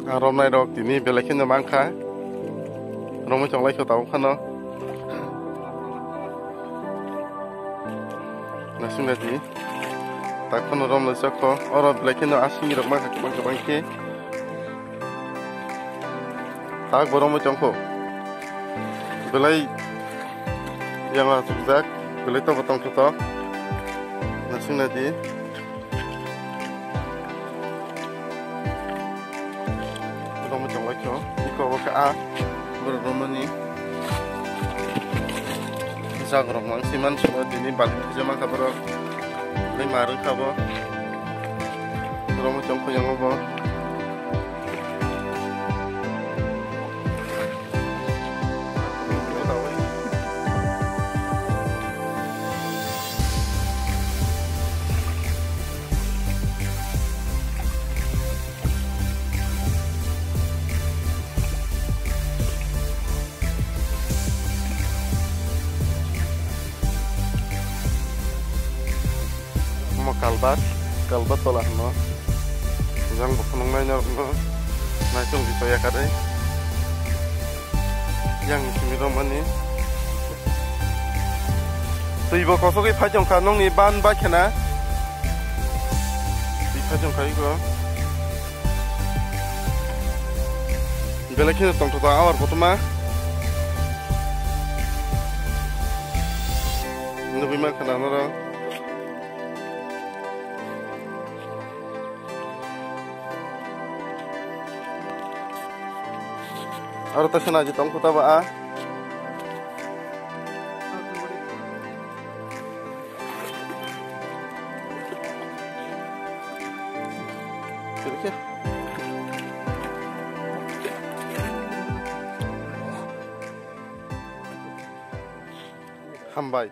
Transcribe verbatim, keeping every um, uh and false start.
Romnai rok tini belai kheno mankha. Romwi chonglai kho tabuk phano. Nasing naidi. Tak phano romlai chokho. Oro belai kheno asing rok mankha kwbang kwbang khe. Tak bo romwi chongkho. Belai yang achukjak. Belai tobo tongthotok. Nasing naidi. Romwi chonglai kho. Iko bo khe a borok romani. Jagrok mang siman simo tini balti thwijak mankha borok. Tei ma rwngkha bo. Romwi chongkho yango bo. Omo kalbat, kalbat tola hino. Jang bo phunuknai norokno naichong di toya kare. Yang simi romani. Twi bo kosogwi phai tongkha nokni ban bai khena. Twi phai tongkha iko. Belai kheno tongthok awar kotorma. Nugwi mankha na norok. Aro ta sena ji tong khuta ba a. Hambai.